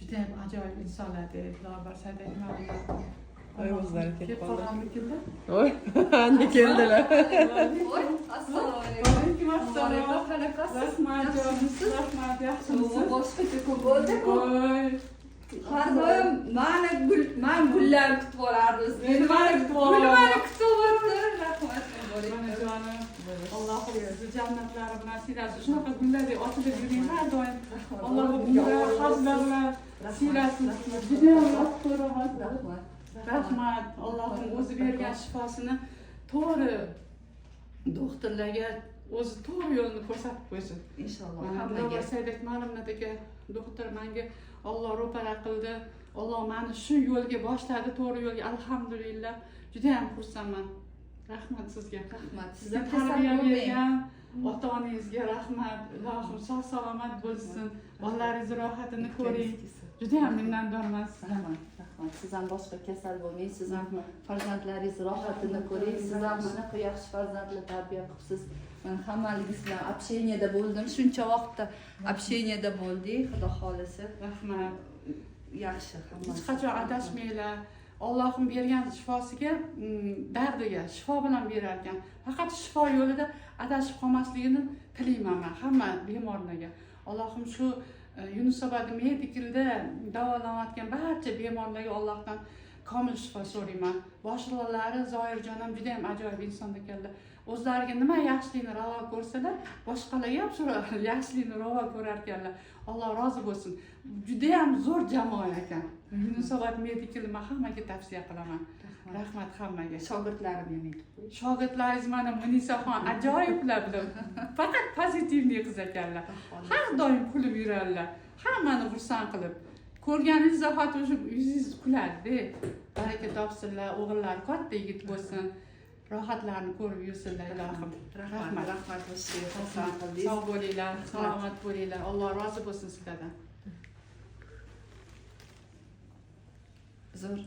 Judayam ajoyib insonlar deydi Dilorbar Saidakmarovna. Oy, o'zlari kelib Kelib qoldi. qolganmikinlar? Oy, anne keldilar. Oy, assalomu alaykum. Alaykum assalom. Qanaqasiz? Rahmat jonim, Yaxshimisiz? rahmat, yaxshimisiz? Boshqacha kun bo'ldi-ku. Oy, Har doim mani gul, man gullar kutib olardi. Meni Mani kutib oladi. Gul mani kutib oldi. Rahmat. Mana jonim, Allohim sizni jannatlari bilan siylasin. Shunaqa gullardek ochilib yuring har doim. Allohim umra, hajlar bilan siylasin. Judayam rost ko'raman. Rahmat. Rahmat. Allohim o'zi bergan shifosini to'g'ri doktorlarga o'zi to'g'ri yo'lni ko'rsatib qo'ysin. Inshaalloh Mana hammaga. Dilowar Saidakmarovnadagi doktor menga Alloh ro'para qildi. Alloh meni shu yo'lga boshladi, to'g'ri yo'lga. Alhamdulillah. Juda ham xursandman. Rahmat sizga. Rahmat. Sizga Sizga kasal tarbiya bo'lmang. bergan ota-onangizga rahmat. Ilohim sog' salomat bo'lsin. Bolalaringizni rohatini ko'ring. Juda ham minnatdorman sizdan. Rahmat. Rahmat. Siz ham boshqa kasal bo'lmang. Siz ham farzandlaringiz rohatini ko'ring. Siz ham shunaqa yaxshi farzandlar tarbiya qilibsiz. Man hammaligingiz bilan общение da bo'ldim. Shuncha vaqtda общение da bo'ldik. Xudo xolisa. Rahmat. Yaxshi hammasi. Hech qachon adashmanglar. Allohim bergan shifosiga, dardiga shifo bilan berar ekan. Faqat shifo yo'lida adashib qolmasligini tilayman man hamma bemorlarga. Allohim shu Yunusobod Medicalda davolanayotgan barcha bemorlarga Allohdan komil shifo so'rayman. Boshliqlari Zoirjon ham juda ham ajoyib inson ekanlar. O'zlariga nima yaxshilikni ravo ko'rsalar, boshqalarga ham shu yaxshilikni ravo ko'rar ekanlar. Alloh rozi bo'lsin. Juda ham zo'r jamoa ekan. Yunusobod Medicalni man hammaga tavsiya qilaman. Rahmat hammaga. Shogirdlarim ham aytib qo'y. Shogirdlaringiz mana Munisaxon ajoyiblar bular. Faqat позитивный qiz ekanlar. Har doim kulib yuradilar. Hammani xursand qilib. Ko'rganingiz zahoti o'sha yuzingiz kuladi. Baraka topsinlar, o'g'illar katta yigit bo'lsin. Rohatlarini ko'rib yursinlar ilohim. Rahmat. Rahmat. Sizga xursand qildingiz. Sog' bo'linglar, salomat bo'linglar. Alloh rozi bo'lsin sizlardan. Zo'r.